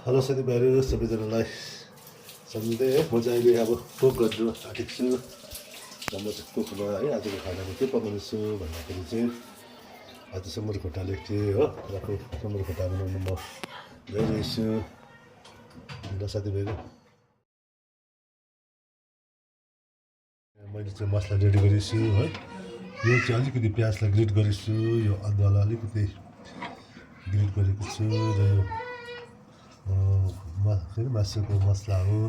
hello साथीभाइहरू सबैजनालाई Sunday म चाहिँ अहिले अब कुक गर्नु आँटेको छु र म चाहिँ कुकमा है आजको खानामा के पकाउनेछु भन्दाखेरि चाहिँ आज सुँगुरको खुट्टा ल्याएको थिएँ हो र सुँगुरको खुट्टा बनाउनु म गइरहेछु ल साथीभाइहरू मैले चाहिँ मसला रेडी गरेछु है यो चाहिँ अलिकति प्याजलाई ग्रेट गरेछु यो अदुवालाई अलिकति ग्रेट गरेको छु र यो फेरि मासुको मसला हो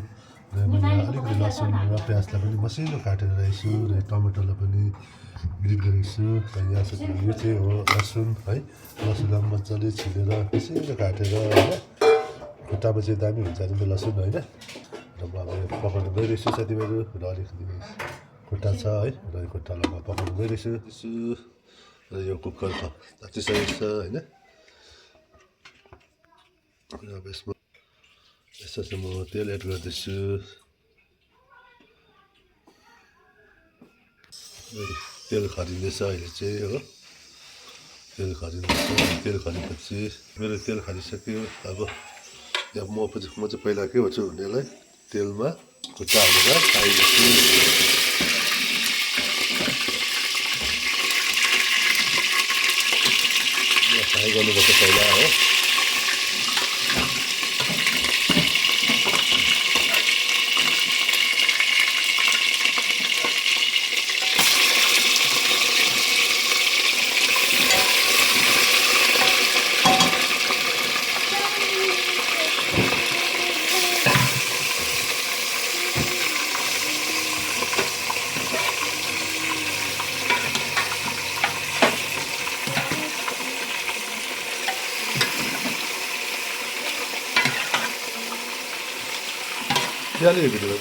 र मैले अलिकति लसुन र प्याजलाई पनि मसिनो काटेर राखेको छु र टमेटोलाई पनि ग्रेट गरेको छु र यहाँ चाहिँ यो चाहिँ हो लसुन है लसुनलाई मजाले छिलेर मसिनो काटेर होइन खुट्टामा चाहिँ दामी हुन्छ अरे लसुन होइन र म अब यो पकाउनु गइरहेछु साथीभाइहरू र अलिकति खुट्टा छ है र यो खुट्टालाई म पकाउनु गइरहेछु र यो कुकर तातिसकेको छ होइन अब यसमा यसो चाहिँ म तेल एड गर्दैछु तेल खरिँदैछ अहिले चाहिँ हो तेल खरिँदैछ तेल खरिएपछि मेरो तेल खरिसक्यो अब यहाँ म चाहिँ पहिला के गर्छु भनेलाई तेलमा खुट्टा हालेर फ्राई गर्छु फ्राई गर्नुपर्छ पहिला हो त्यहाँले भिडियो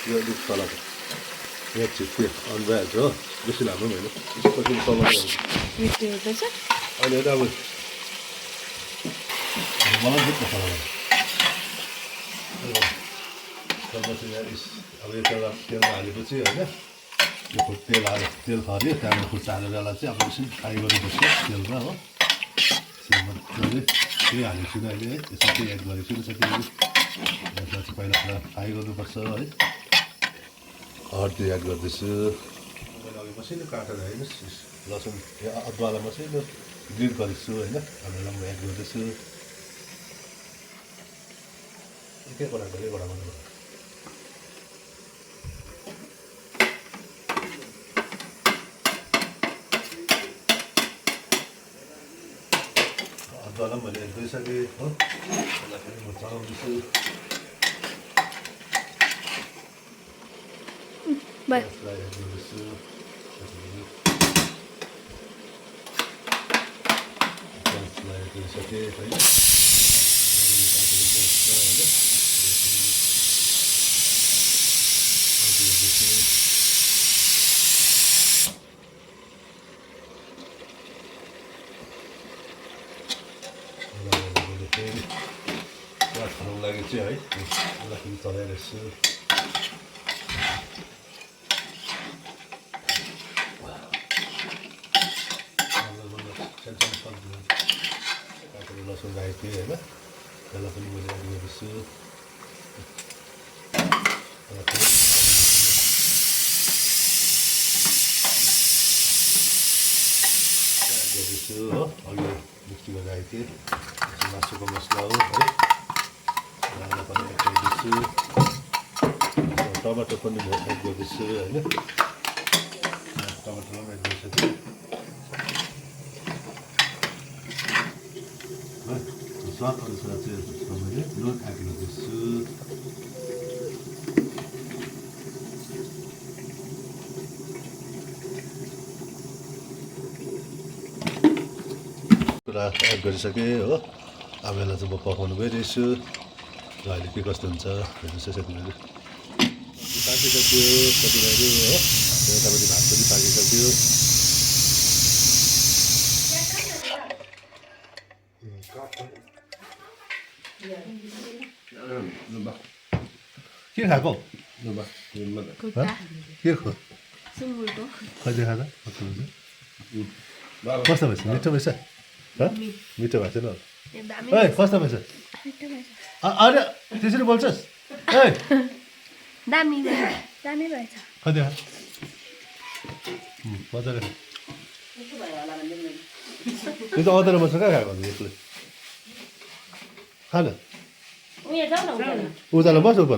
यो अलिक तलको यहाँ चाहिँ के अन भइहाल्छ हो बेसी लामो पनि होइन पछि तल अहिले त अब मलाई चाहिँ मसला अब यो तेलमा हालेपछि होइन यो तेल खऱ्यो त्यहाँबाट खुट्टा हालेर चाहिँ अब एकछिन फ्राई गर्नुपर्छ तेलमा हो मजाले त्यही हालेको छुइनँ अहिले है यसमा चाहिँ एड गरेको छु यसलाई चाहिँ पहिला फ्राई गर्नुपर्छ है हर्दी एड गर्दैछु मैले अघि मसिनो काटेर होइन लसुन अदुवालाई मसिनो ग्रिट गरेको छु होइन अदुवालाई म एड गर्दैछु एकै एउटा मात्रै अदुवालाई मैले एड गरिसकेँ हो यसलाई पनि म चलाउँदैछु यसलाई एड गर्दैछु यसलाई एड गरिसकेँ होइन प्याज खानुको लागि चाहिँ है यसलाई पनि चलाइरहेछु काटेर लसुन राखेको थिएँ होइन त्यसलाई पनि मैले एड गर्दैछु गर्दैछु हो अघि मिक्स गरेर राखेको थिएँ मासुको मसला हो है यसलाई पनि एड गर्दैछु टमाटर पनि म एड गर्दैछु होइन टमाटर पनि एड गरिसकेँ स्वाद अनुसार चाहिँ मैले नुन एड गर्दैछु पुरा एड गरिसकेँ हो अब यसलाई चाहिँ म पकाउनु गइरहेछु र अहिले के कस्तो हुन्छ हेर्नुहोस् साथीभाइहरू पाकिसक्यो साथीभाइहरू हो यतापट्टि भात पनि पाकिसक्यो के खाएको के खो कहिले खाँदा कस्तो भएछ मिठो भएछ मिठो भएको छैन ए कस्तो भएछ अरे त्यसरी बोल्छस् ए दामी भएछ कति मजाले त्यो त अदर बस्छ कहाँ खाएको यसले खान उयो जाऊ न उजालो बस उप